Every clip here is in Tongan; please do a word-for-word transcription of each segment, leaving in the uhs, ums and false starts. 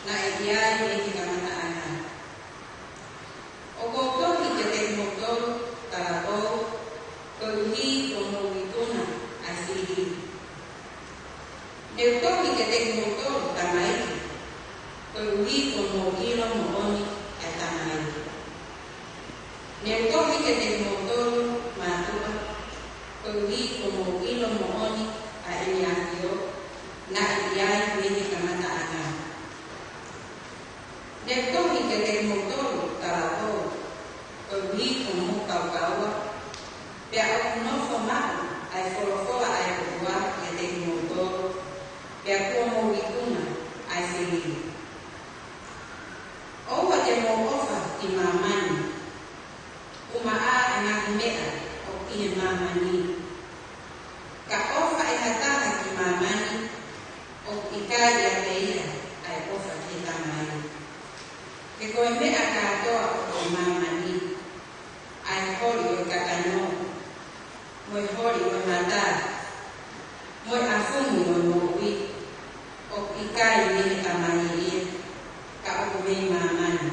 naʻe ʻi ai mei he kamataʻanga. ʻOku ou tohi kiate kimoutolu, talakou, koeʻuhi ko hoʻomou ikuna ʻa e fili. Ne u tohi kiate kimoutolu, tamaiki, koeʻuhi ko hoʻomou ʻilo moʻoni ʻa e tamaiki. Ne u tohi kiate kimoutolu, mātuʻa, koeʻuhi ko hoʻomou ʻilo moʻoni ʻa ʻEne ʻAfio, naʻe ʻi ai mei he kamataʻanga. Ne u tohi kiate kimoutolu, talakou, koeʻuhi ko hoʻomou kaukaua, pea ʻoku nofo maʻu ʻa e folofola ʻa e ʻOtua kiate kimoutolu, pea kuo mou ikuna ʻa e fili. ʻOua te mou ʻofa ki māmani, ʻumaʻā ʻa e ngaahi meʻa ʻoku ʻi he māmani. Ka ʻofa ʻe ha taha ki māmani, ʻoku ʻikai ʻiate ia ʻa e ʻofa ki he Tamai. He ko e meʻa kātoa ʻoku ʻi māmani, ʻa e holi ʻo e kakano, mo e holi ʻo e mata, mo e ʻafungi ʻo e moʻui, ʻoku ʻikai mei he Tamai ia, ka ʻoku mei māmani.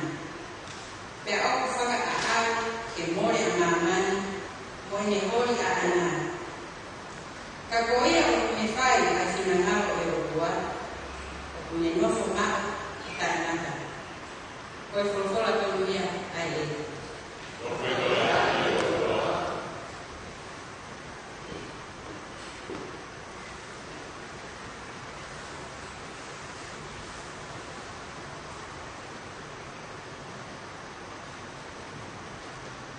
Pea ʻoku fakaʻaʻau ke mole ʻa māmani mo ʻene holi ʻaʻana. Ka ko ia ʻoku ne fai ʻa e finangalo ʻo e ʻOtua, ʻoku ne nofo maʻu ʻi taʻengata. Ko e folofola tonu ia ʻa e ʻEiki.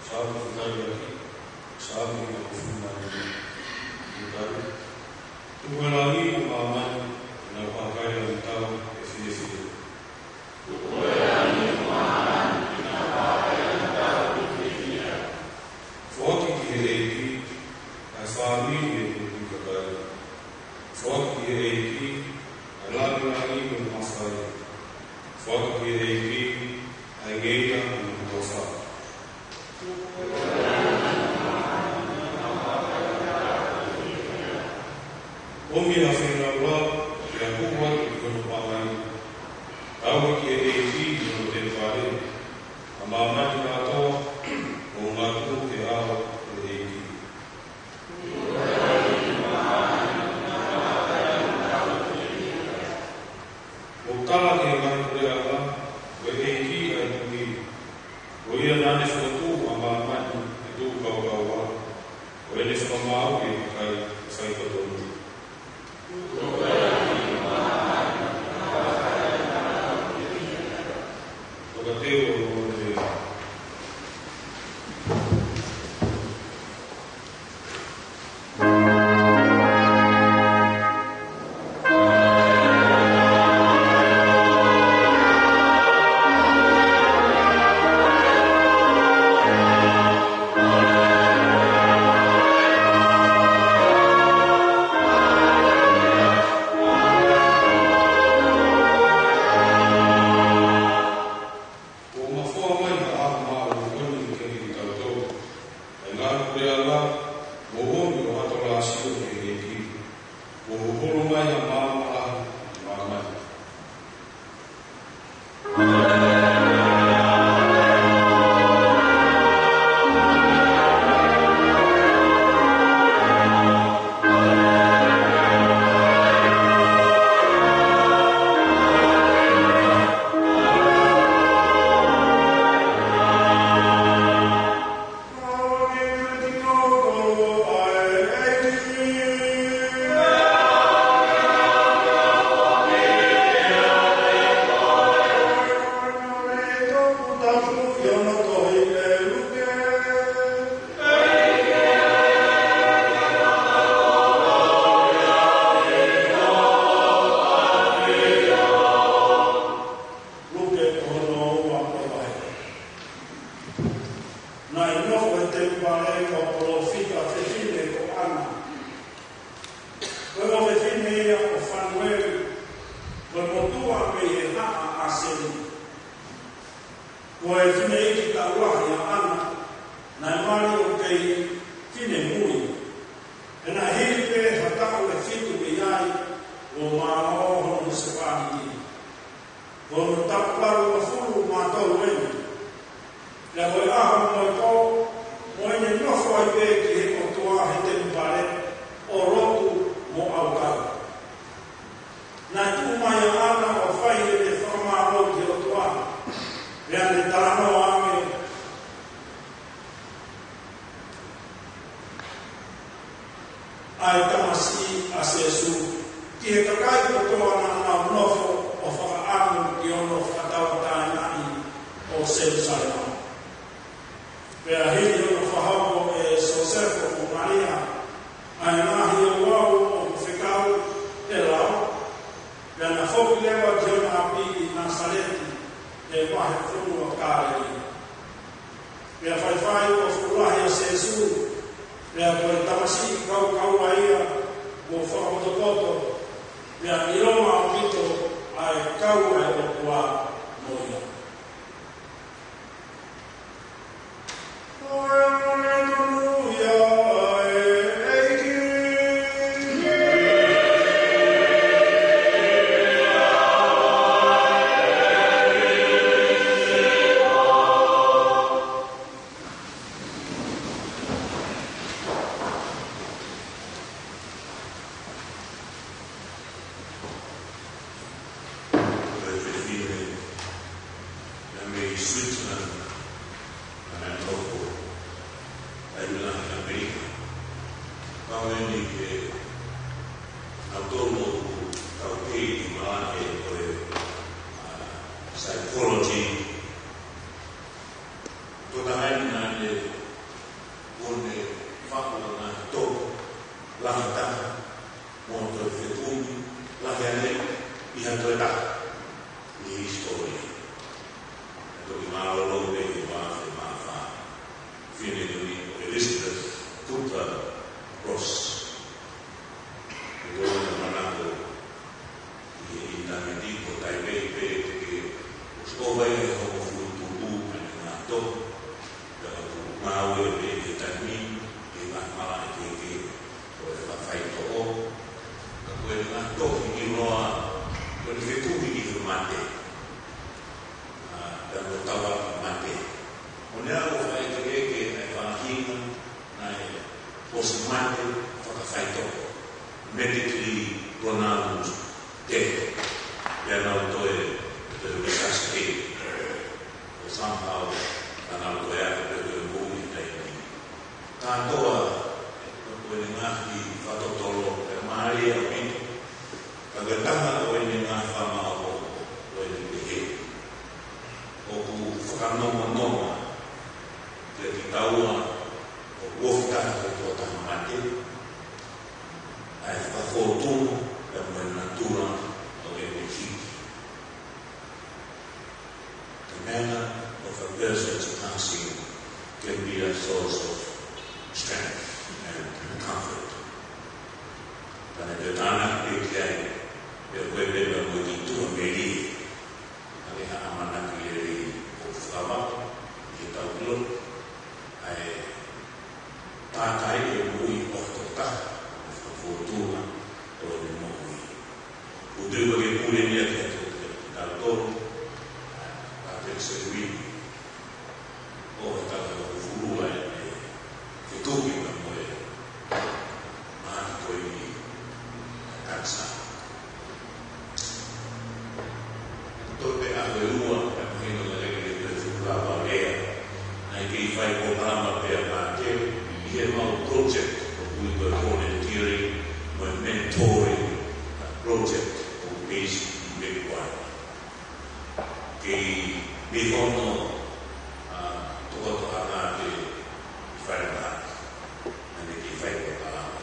Saame fakaʻilonga, Saame hongofulu mā nima. Tuku e langi mo māmani, ke nau hākailangitau ʻa e fiefia. Foaki ki he ʻEiki ʻa e fāmili ʻoku ʻikai. Foaki ki he ʻEiki ʻa e lāngilangi mo e mafai. Foaki ki he ʻEiki ʻa e ngeia mo e huafa. ʻOmi ha feinga lau, pea hū atu ki hono paʻanga. Tauhi ki he ʻEiki ʻi hono temipale, ʻa māmani kātoa, ʻo ngāue ki he ʻao ʻo e ʻEiki. ʻO tala ki he ngaahi puleʻanga, ko e ʻEiki ʻa e tuʻi, ko ia naʻa ne fokotuʻu ʻa māmani ke tuʻu kaukaua, ʻo ʻene fakamaau ʻa e kakai ʻoku fai totonu. Tokateu ʻo e moʻoni. Kuo mafoa mai ha ʻaho māʻoniʻoni kiate kitautolu, ʻa e ngaahi puleʻanga, mo e ʻomi ʻo ʻAtolāsio ki he ʻEiki. Kuo hoholo mai ha maama lahi ʻi māmani. Luke hono ua, ko e vahe. Naʻe nofo he temipale ko e palōfita fefine ko ʻAna. Ko e ʻofefine ia ʻo Fanueli, ko e motuʻa mei he haʻa ʻAseli. Ko e fineʻeiki taʻu lahi ʻa ʻAna, naʻe mali ʻo kei finemui. Pea naʻe hili pē ha taʻu ʻe fitu mei ai, kuo mālō hono husepāniti. Ko hono taʻu valungofulu mā tolu ʻeni. Pea ko e ʻaho mo e pō, mo ʻene nofo ai pē ki he ʻOtua he temipale, ʻo lotu mo ʻaukai. Naʻe tuʻu mai ʻa ʻAna ʻo fai ʻene fakamālō ki he ʻOtua. Pea ne talanoa ange ʻa e tamasiʻi ʻa Sīsū ki he kakai kotoa naʻa nau nofo ʻo fakaʻamu ki hono fakatauʻatāinaʻi ʻo Selūsalema. Pea hili hono fakahoko ʻe Siosefa mo Malia ʻa e ngaahi ouau ʻoku fekau he lao, pea na foki leva ki hona ʻapi ʻi Nāsaleti, he vahefonua Kāleli. Pea faifai ʻofa lahi ʻa Sīsū, pea ko e tamasiʻi kaukaua ia mo fakapotopoto, pea ʻilonga ʻaupito ʻa e kau ʻa e ʻOtua mo ia. Haleluia, ʻEiki. Ko e fefine naʻe mei Switzerland, naʻe nofo ʻi Tailani, ʻAmelika. Pau ʻeni ke ʻalu ʻo tau kei ʻi malaʻe ko e, ʻa, psychology. Ko e taha ʻeni naʻa ne, ʻo ne faʻu ʻa e ngaahi tohi lahi taha mo e toe fekumi lahi ange ʻi ha toe taha ʻi he hisitōlia. Naʻe toki mālōlō pē ʻi he ua afe mā fā. Fefine ko eni ko Elizabeth Kübler-Ross. Ko hono manako ʻi he ʻinitaneti ko e taimi pē te ke ʻosi ʻova ʻi he hongofulu tupu ʻa e ngaahi tohi. Pea ʻoku ngāue pē ʻi he taimi ni ʻi he ngaahi malaʻe kehekehe ʻo e fakafaitoʻo. Ka ko e ngaahi tohi ʻi muʻa, ko ʻene fekumi ki he mate. ʻA, pea mo e tauʻaki mate. ʻO ne aʻu ʻo fakaʻekeʻeke ʻa e faʻahinga naʻe ʻosi mate fakafaitoʻo, medically pronounced dead. Pea nau toe, toe resuscitate. ʻO somehow, naʻa nau toe aʻu pē toe moʻui ʻi he taimi ni. Kātoa, ko ʻene ngaahi fakatotolo, pea mālie ʻaupito. Ka ko e taha ʻo ʻene ngaahi fakamāʻopoʻopo, ko ʻene pehē: ʻOku fakanonganonga kiate kitaua ʻoku ofi taha ki he tokotaha mate ʻa e fakafōtunga pea mo e natula ʻo ʻene hiki. The manner of a person's passing can be a source of strength and comfort. Ka naʻe toe tānaki pē ki ai, pea ko e pehē mo e kiʻi tuʻamelie, ʻa e ʻamanaki lelei ʻoku fakavaʻe ʻi he tautilo, ʻa e pātai ʻe moʻui ʻa e tokotaha, ʻa e fakafōtunga ʻo ʻene moʻui. ʻOku ou tui ko e pule ni ʻa kitautolu, ʻa e pātai setuini. ʻO e tau fufulu ai e tuki ka mo e mahaki ko eni ʻa e takisa. Tope ʻa e ua, ʻa e mahino lelei ke toe fufulu ʻa e lea. Naʻe kei fai polokalama pē ʻa Māteu ʻi he mau project ʻoku ui ko e volunteering mo e mentoring, ʻa e project ʻoku based ʻi Mekuai. Kei mei hono, ʻa, tokoto ʻa Māteu ʻi Fale Mahaki. Naʻe kei fai polokalama.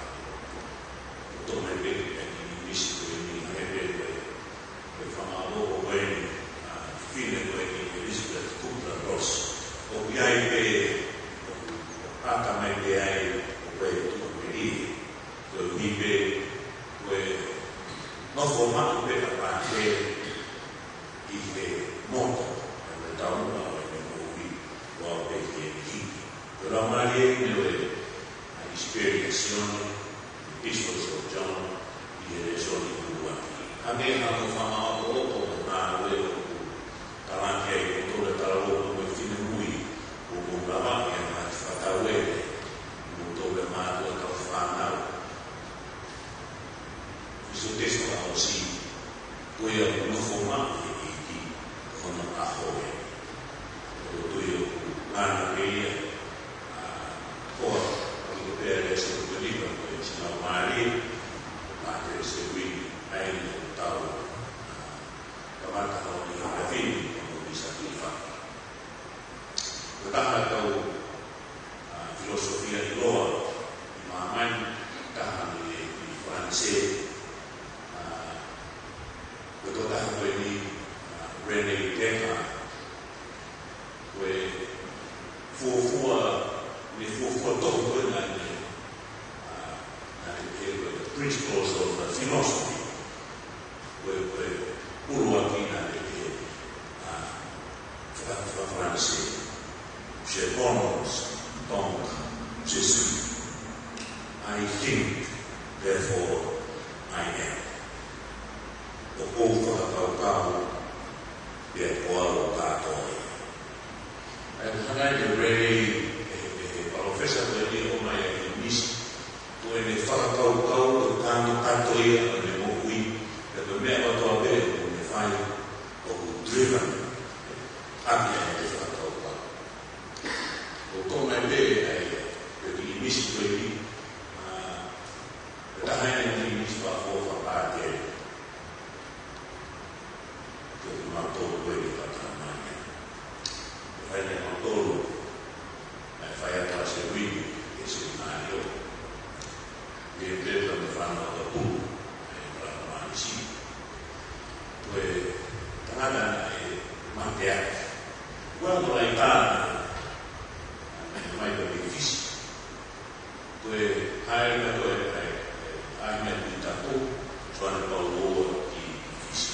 Ko e tō mai pē ʻa e kiʻi ʻInisi ko eni, ʻa e pē ko e, ko e fanga ʻo ko eni, ʻa, fefine ko eni Elizabeth Kübler-Ross. ʻOku ʻi ai pē, ʻoku, ʻoku ʻata mai pē ai, ʻoku ʻi ai e tuʻamelie. Ko e ʻuhi pē, ko e nofo maʻu pē ʻa Māteu ʻi he moto, ʻa e tau ua ʻo e Taha ʻetau, ʻa, filosofia ʻiloa ʻi māmani, taha ʻi, ʻi Falanisē, ʻa, ko e tokotaha ko eni, ʻa, Rene Descartes, ko e fuofua, ne fuofua tohi ko ē naʻe, ʻa, naʻe pehē ko e Principles of Philosophy. Ko e, ko e ʻuluaki naʻe pehē, ʻa, faka-, faka-Falanisē, "Je pense, donc je suis." "I think, therefore I am." ʻOku ou fakakaukau, pea ko au ʻoku kātoa ia. ʻA ia, ko e hanga ʻe Rene, ʻe, ʻe, ʻe palōfesa ko eni ʻo ʻomai ʻa e ʻIngilisi, ko ʻene fakakaukau ʻoku kātoa ia ʻene moʻui, pea ko e meʻa kotoa pē ʻoku ne fai, ʻoku driven ʻaki ʻa ʻene fakakaukau. ʻOku toʻo mai pē ʻa e, ʻa e ʻIngilisi ko eni, ʻa, ko e taha eni ʻo e ʻIngilisi fakafofonga fakapātele. Ko kimautolu ko ē ʻi Pātana mai. Ko e fai ʻe kimautolu, ʻa e faiako ʻa Sēvini, ʻe Sēvini ʻo. ʻE pehē pē mo e fānau ʻa Pulu, ʻa e fānau ʻa Nisi. Ko e tangata naʻe mateaki. Ua ko lai tāna, ʻa e mai ko e Fisi. Ko e haere mai ko ē, ʻa e, ʻa e mai ki Tapu, Soane Paulo ki, ki Fisi.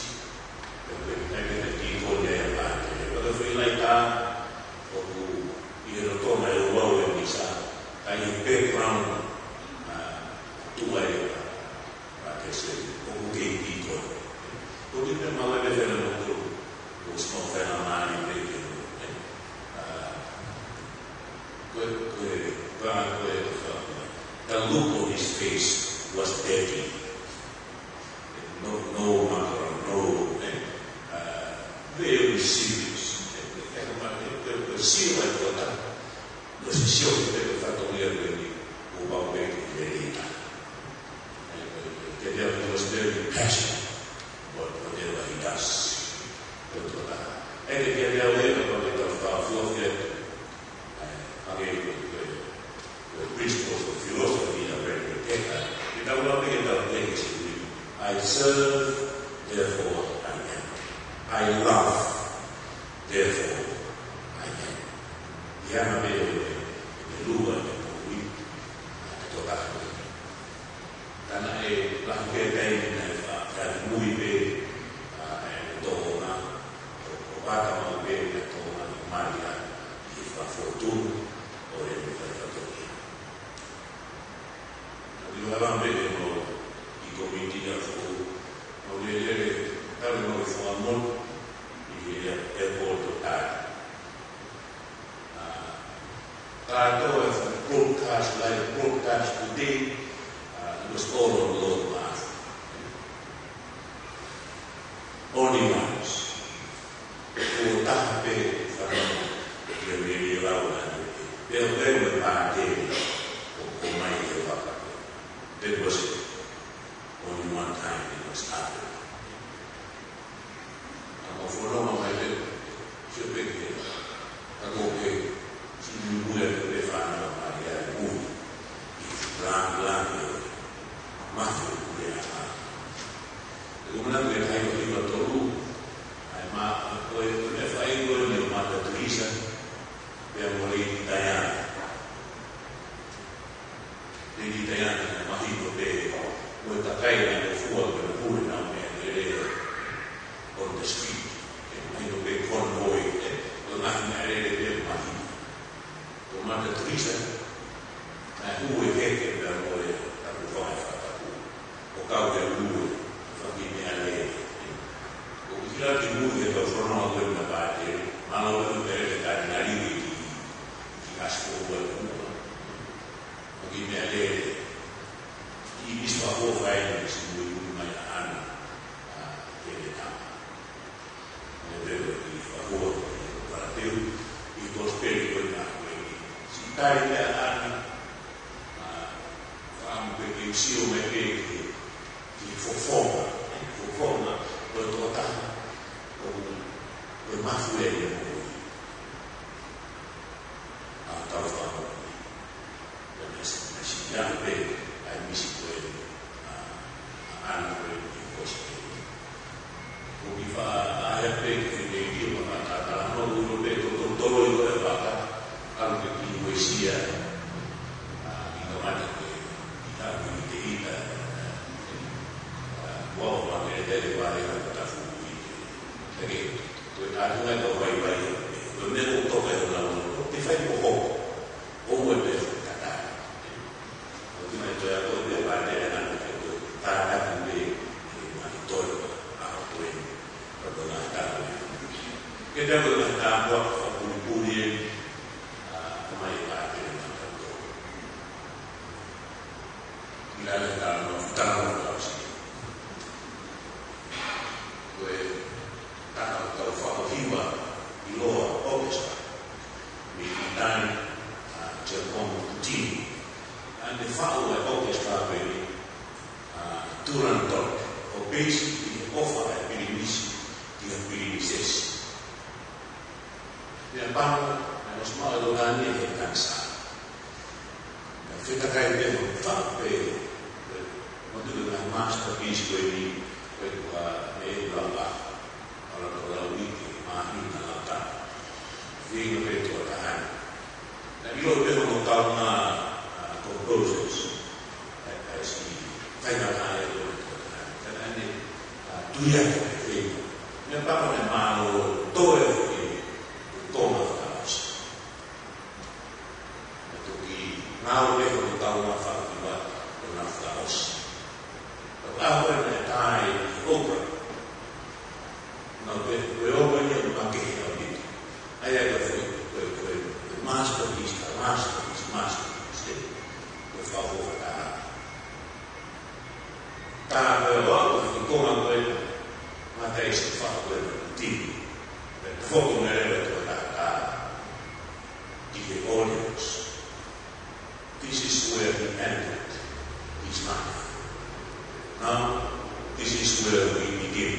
Ko e, ko e, ko e, ko e, ko e, ko e, ko e foʻi laita, ʻoku ʻi he loto mai ʻo ʻave ʻa e misa, ka ʻi he background, ʻa, tuʻu ai, ʻa, ʻa Kēseli, ʻoku kei piko. Ko e kiʻi meʻa maʻu ʻe he fale motu, ʻo sino fale mali pē ke, ʻa, Ko e, ko e, ko e, ko e, the look on his face was deadly. No, no, makaron, no, eh, uh, very serious. Eh, eh, eh, ma-, eh, ko e, ko e sio ʻa e tokotaha. No se sio ki he, ko e fatongia ko eni, ʻoku pau pē ke lele ita. Eh, ko e, ko e, he was very passionate about whatever he does. Ko e tokotaha. Eh, ke, ke, ke, ke, ke, ke, ke, ke, ke, ke, ke, ʻA e, ʻa e, ko e, ko e, ko e principles of philosophy ʻa Rene Descartes. Ke tau lau pē ke tau pehē ki he Sēvini. "I serve, therefore I am. I love, therefore I am." ʻI he anga pē ʻo e, ʻo e lua ʻo e moʻui, ʻa e tokotaha. Ka naʻe lahi pē taimi naʻe fa-, fakamui pē, ʻa, ʻene tōʻonga, ʻo, ʻo ʻata maʻu pē ʻene tōʻonga ʻo Malia ʻi he fakafōtunga ʻo ʻene fai fatongia. Naʻa ku ʻalu pē ʻo ʻi he kōmiti ʻa Fō, ʻo lele, tau mo Fō Amon, ʻi he airport ʻo Tai. ʻA, kātoa e broadcast, live broadcast today, ʻa, it was all on Lord Master. Only once. Ko e taha pē fānau, ʻi he meʻa ʻi he lau ʻa e, pea ko e meʻa pātele, ʻo, ʻo mai ʻi he vaka. That was only one time it was happened. Ka mau fononga mai pē, sio pē ki he, ka ko e, siʻi muimui ʻa e fānau mai ʻa e mui. ʻI he langi, langi, mafu, ʻi he anga. ʻE kumana ki he taha hiva tolu, ʻa e ma-, ko e, ko e meʻa fai ko eni ʻo Mother Teresa, pea mo Lady Diana. Lady Diana naʻe mahino pē, ko e kakai naʻe fua ko e pule naʻa ne lele on the street. ʻE mahino pē convoy, ʻe, ko e ngaahi naʻe lele pē mahino. Ko Mother Teresa, naʻe hū ʻi he heke pea mo e tapu fanga fakatapu. ʻO kau he lue, faki meʻalele. ʻO hila ki mui he kau fononga ko ē naʻe pātele, mālō e pele ka naʻe lele ki, ki Aspo ua e kua. Faki meʻalele, ʻi East Papua fai ni siʻi muimui mai ʻa ʻAna, ʻa, ʻene tama. ʻE pehē ki Papua, ʻi Parateu, ʻi Kosipeli ko ē naʻe ko eni. Siʻi tali pē ʻa ʻAna, ʻa, fakaʻamu pē ke u sio mai pē ki, ki he fofonga, fofonga, ko e tokotaha, ko, ko e mafu ʻene moʻui. Ke feinei ke mamaʻo tatau mo ʻulu pē ko totolo i ko e vaka, ʻalu ke ki Uesia, ʻa, ʻi ka mata ke, ʻi ka mui te ita, ʻa, ua o ma ke te le vale ha ka tafu i te. Ake, ko e tātunga ka vaivai, ko e meʻa ko toka e lau, ko te fai ko hoko, o mo e pē fai kata. ʻOku mai toe ako i te pātele na ko e tātaki pē, ʻe mai toe, ʻa ko e, ko e ngaahi tātaki. Ke te ako ngaahi tātaki fakapulipuli ē, ʻa, ko mai pātele na ko e. ʻI lalo ka no tau ka si. Ko e tata tau fakahiva ʻi loa orchestra. Mi i tani, ʻa, Giacomo Puccini. ʻA ne faʻu e orchestra pē ni, ʻa, Turandot. ʻO peisi ʻi he ʻofa e pilinisi, ki he pilinisesi. Pea pango, naʻe ʻosi maʻu e lolani he kanisa. Naʻe fetakai pē mo faʻu pē, pē, mo te pē ngaahi masterpiece ko eni, ko e kua me e lava, ala ko lau i ke māhina lata. Feinga pē tuʻa taha ni. Naʻe ʻilo pē mo kaunga, ʻa, composers. ʻA, ʻa, si, fai na ka e lo, ka ne, ʻa, tuia ke feinga. Meʻa papa ne mālō toe e, ko ma fakaʻosi. Naʻe toki ngāue pē ko kaunga fakakiva ko na fakaʻosi. Ka ʻaho e meʻa tai ʻi ʻOka. Nau pē, ko e ʻoka ia ʻoku makehe ʻaupito. ʻA ia ko e, ko e, ko e, ko e masterpiece, ka masterpiece, masterpiece, ē. Ko e fakaʻofa tā. Tā ko e ʻoka, ko e konga ko e, mata i se fakaʻofa ko e tini. Pea foki mai leva ko e tā tā. Ki he audience. This is where he ended his life. Now, this is where we begin.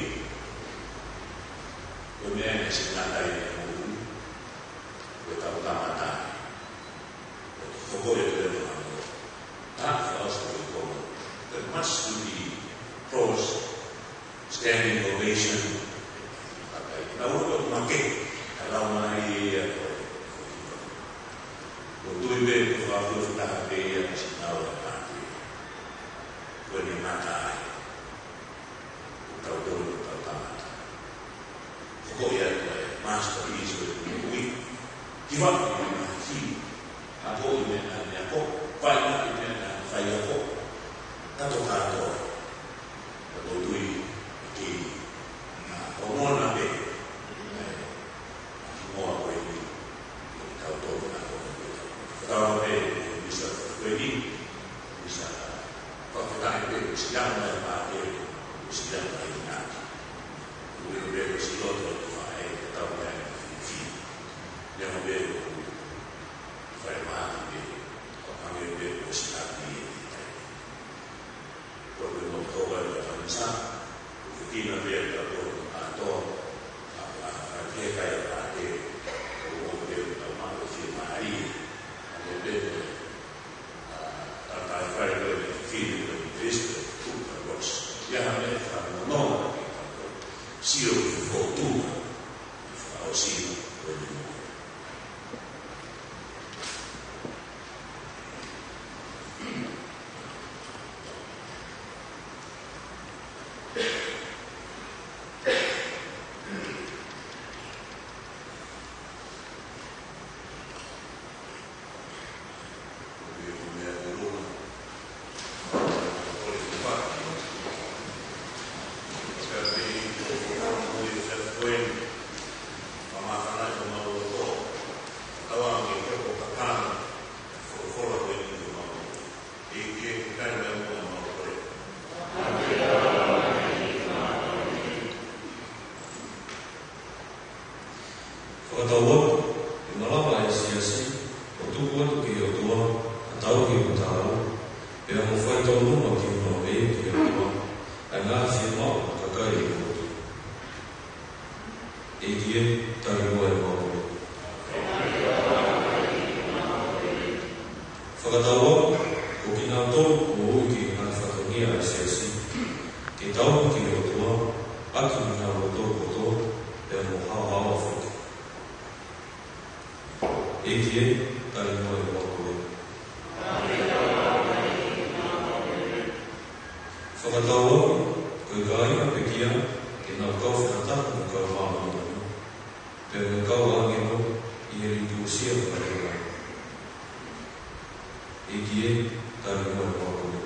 Ko e meʻa naʻe ʻosi ngata ai e moʻui, ko e tau kamata ai. Ko e hoko e tele mahalo. Tā ka ʻosi ko e kono. There must be applause. Standing ovation. Kakai. Nau ʻoku make. Ka lau mai ia ko e. Ko tui pē ko fakafuta pē ia ki si nau e pāti. Ko eni mata ai. Ko tau tolu, ko tau kamata. Ko ia ko e masterpiece ko e kui. Kiva ko e mahi. Ako i meʻa na ne ako. Fai na i meʻa na fai ako. Kato kato. Ka ʻoku ou tui ki, ʻa, ʻo mona pē, ʻa, ki moa ko eni, ki kau tō na ko eni. Ka tau pē, Misa ko eni, Misa, fakafetaʻi pē, si lama e pāte, si lama e ngāti. Ui pē, si loto e faʻē, ka tau pē, fi. Ia mo pē, fai māti pē, ka pange pē, si lama e ngāti. Ko e motu ko e Faransa, ko e kina pea ka ko e ʻato, ʻa, ʻa, ʻa, ke kai ʻa te, ko e motu pea ka ma ko e fie maʻari, ʻa, ko e pea, ʻa, ʻa, ʻa, kai ko e fie ko e Kristo, ko e Ros. Ia ha me fa no no, sio ki fotu, fa o sio, ko e motu. Fakatau atu, ʻe malava ʻa e siasi, ʻo tuku atu ki he ʻOtua, ʻa e tauhi mo e tāu, pea mo faitōnunga ki hono ʻEiki ʻa e ʻOtua, ʻa e ngaahi fiemaʻu ʻa e kakai ʻi he motu. ʻEiki ē, tali muʻa e mau. Fakatau atu, ko kinautolu kuo ui ki he ngaahi fatongia ʻa e siasi, ke tauhi ki he ʻOtua, ʻaki honau loto kotoa, pea ʻEiki ē, tali muʻa ʻemau kole. Fakatauange ko e kāinga pekia ke nau kau fakataha mo e kau māʻoniʻoni pea mo e kau ʻāngelo ʻi he litūsia fakataha. ʻEiki ē, tali muʻa ʻemau kole.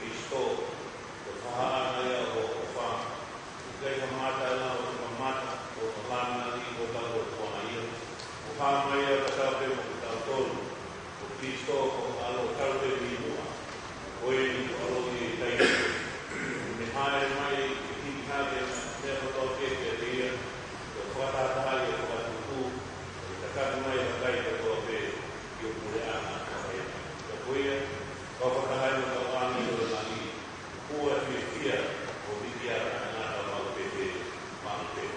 Ko e fakahaʻana ia ʻo hoʻo ʻofa. ʻOku ʻikai kamata ʻa e lava ke mamata, ʻo ka lana ni ko tau ʻOtua ia. ʻOku hā mai ia ʻo tatau pē mo kitautolu, ko Kalaisi ko e ʻAlo talu pē mei muʻa. Ko eni ko e ʻAlo ʻi he taimi ni. ʻOku ne hāʻele mai ke hiki hake ʻa e meʻa kotoa pē kiate ia, ʻo fakatahatahaʻi ʻa e fakatupu, ʻo ne tataki mai ʻa e kakai kotoa pē ki hono puleʻanga. Ka ko ia, kau fakataha mo e kau ʻāngelo ʻo e langi, ʻoku fiefia ʻo hiki hake ʻa e ngaahi maʻu pehē, maʻu pehē.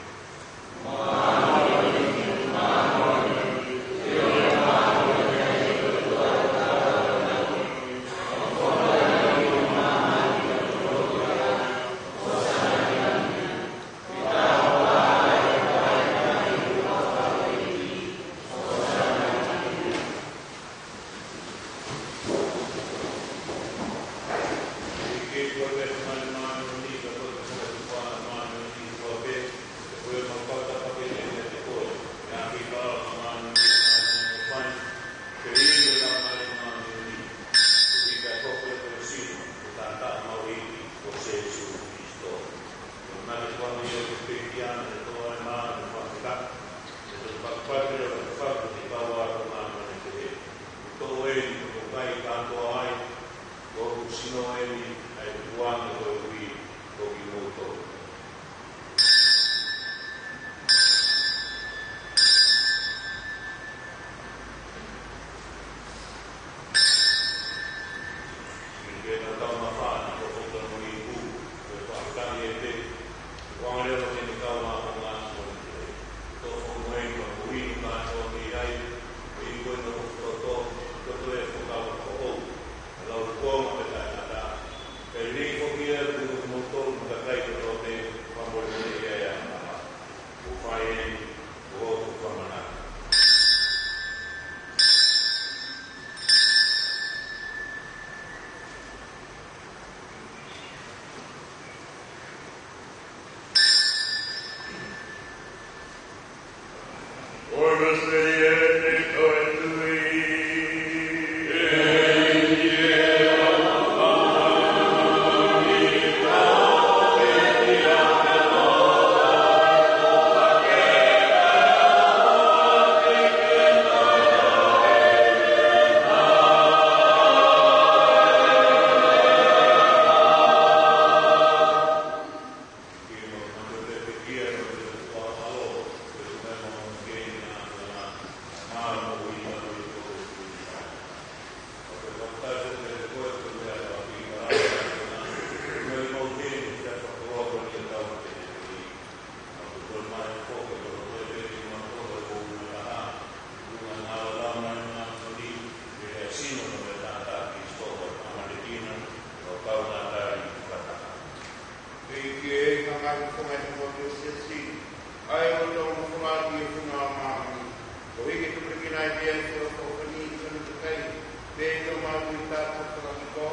Ke tau maʻu ʻi tapu fakakiko,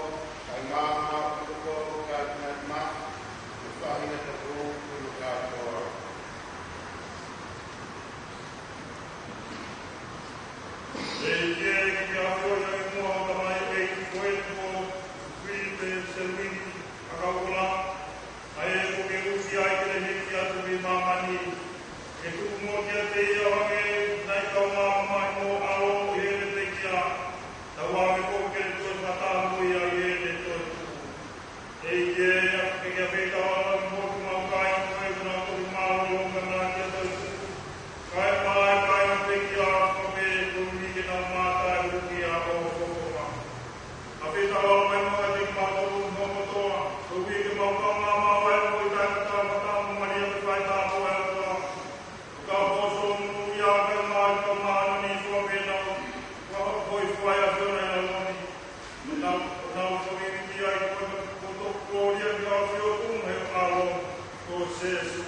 ʻa e maama ʻo e toko ʻo kātaki mai, ʻo fāhina tapu ʻo kātoa. ʻEiki, ke ke ʻafio ʻi he ngaahi ʻaho ʻo e tamai ʻeiki ko eni ko Filipe Seluini ʻAkaukula, ʻa ia kuo ke usi ai ke ne hiki atu mei māmani. Ke tuku muʻa kiate ia ʻo hangē naʻe kau maama mai mo ʻAlo ʻi heʻene pekia, tautautefito ke ne toe fakataha mo ia ʻi heʻene toetuʻu. ʻEiki, ke ke ʻafio ʻi he taimi ni mo ʻemau kāinga ko ē ʻoku nau toki mālōlō ʻi he ngaahi toetuʻu. Kae ʻumaʻā e kāinga pekia, ʻoku mau pehē koeʻuhi ke nau mātā ʻi he ʻuhinga ʻo hoʻo fofonga. ʻAfio ʻi he taimi ni mo kimautolu kotoa, koeʻuhi ke mau kau maama ʻo e ʻaho ni ʻi he taimi ni mo Malia ko e faʻē tapu ʻo e ʻOtua. Kau fofonga ia ke mau kau māʻoniʻoni, fua pē nau, fua hoi fua ia fiona ia loni. Nau, nau fua i ki ai ko e koto kolia ki ʻafio ʻi he ʻAlo, ko Sēsū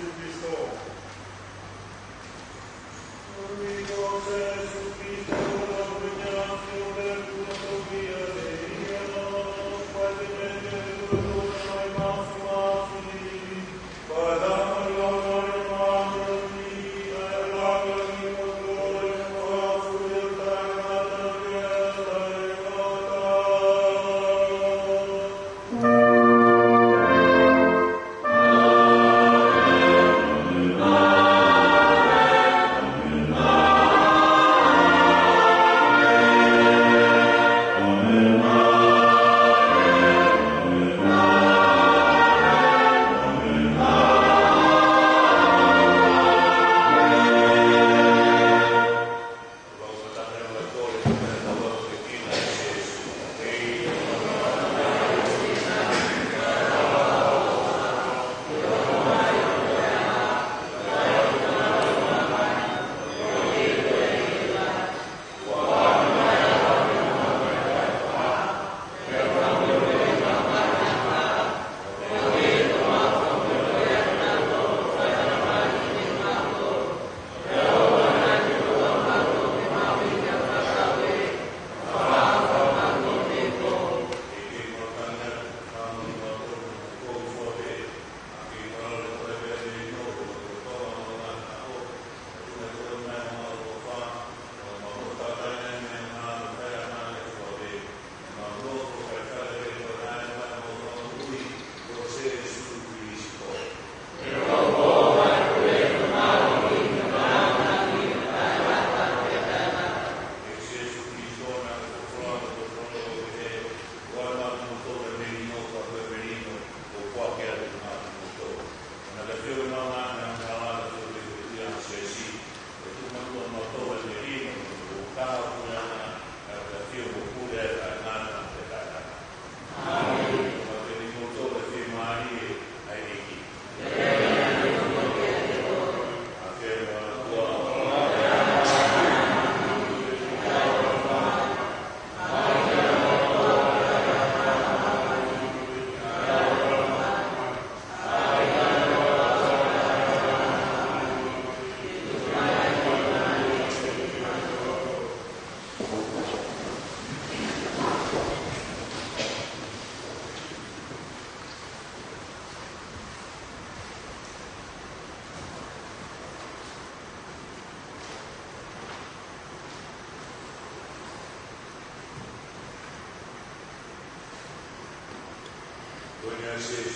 Kalaisi.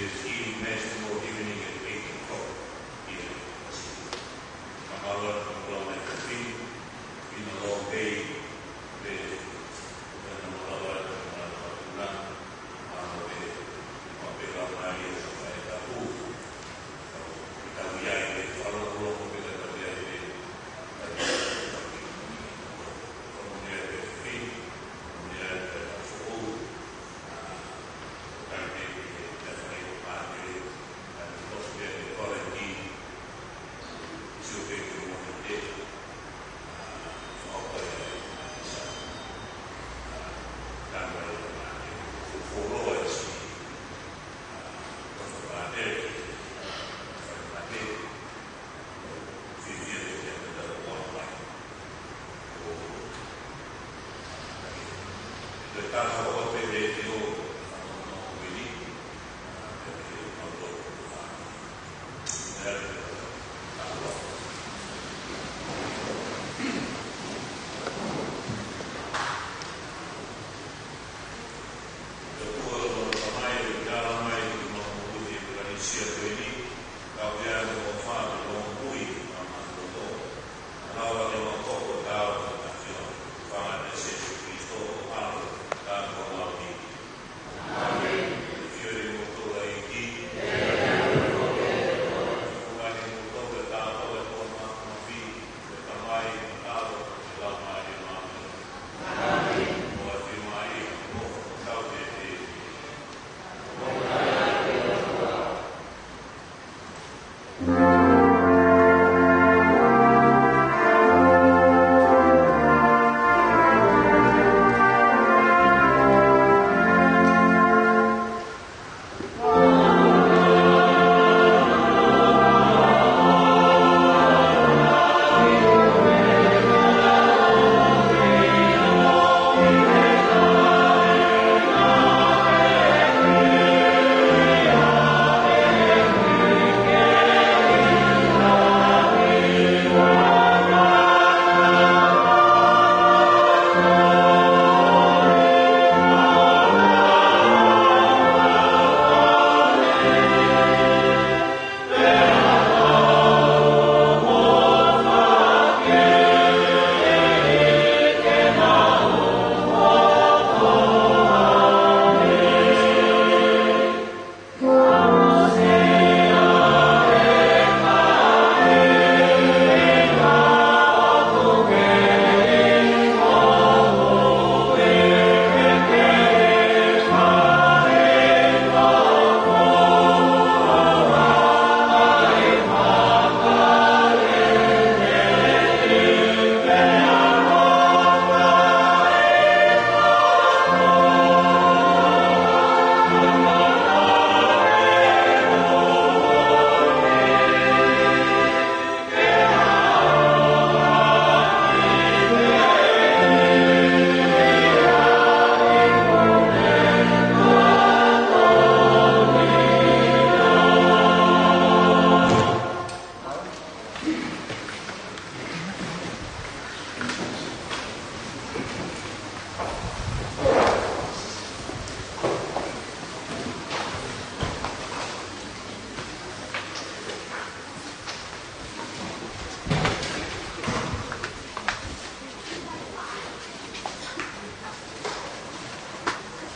It's eating mass tomorrow evening at eight o'clock here in Pacific. Mahalo ʻoku mou lau mai e fefine, been a long day, pea ʻoku ʻikai ke mou lau atu, mou lau atu na, mahalo pē, ʻoku pehē mai ʻe he faʻē tapu, ʻetau ʻi ai, ʻe fakalongolongo pē ʻetau ʻi ai pē, ʻetau ʻi ai pē, ʻetau ʻi ai pē, ʻetau ʻi ai pē,